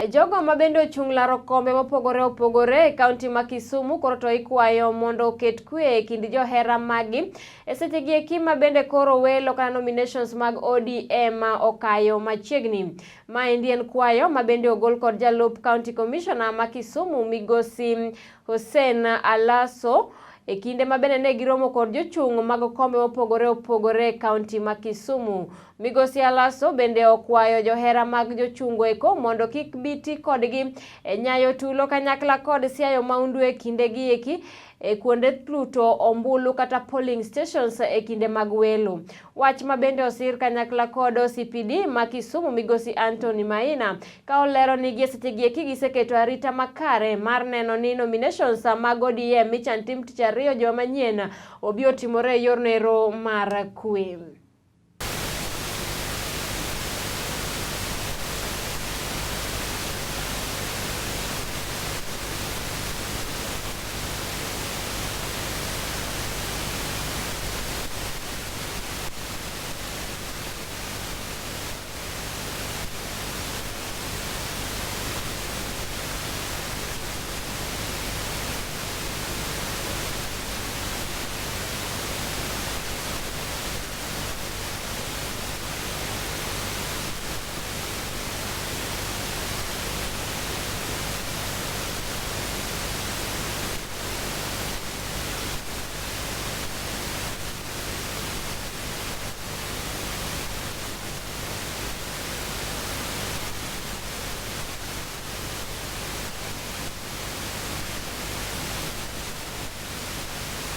Jogo ma bende ochung' laro kombe mopogore opogore e kaunti ma Kisumu koro to ikwayo mondo oket kwe e kind johera maggi e sechegi eki ma bende koro welo kata nominations mag ODM okayo machiegni. Maendi en kwayo ma bende ogol kod jalup county commissioner ma Kisumu migosi Hussein Alaso e kinde ma bende ne giromo kod jochung' mag kombe mopogore opogore e kaunti ma Kisumu. Migosi Alaso bende okwayo johera mag jochungo eko mondo kik bi ti kodgi e nyayo tulo kanyakla kod siayo maundu e kindegi eki e kuonde luto ombulu kata polling stations e kinde mag welo. Wach ma bende osir kanyakla kod OCPD ma Kisumu Migosi Anthony Maina ka olero ni gie sechegi eki giseketo arita makare mar neno ni nominations mag ODM michan tim tich ariyo juma manyien obi otimore e yorno ero mar kwe.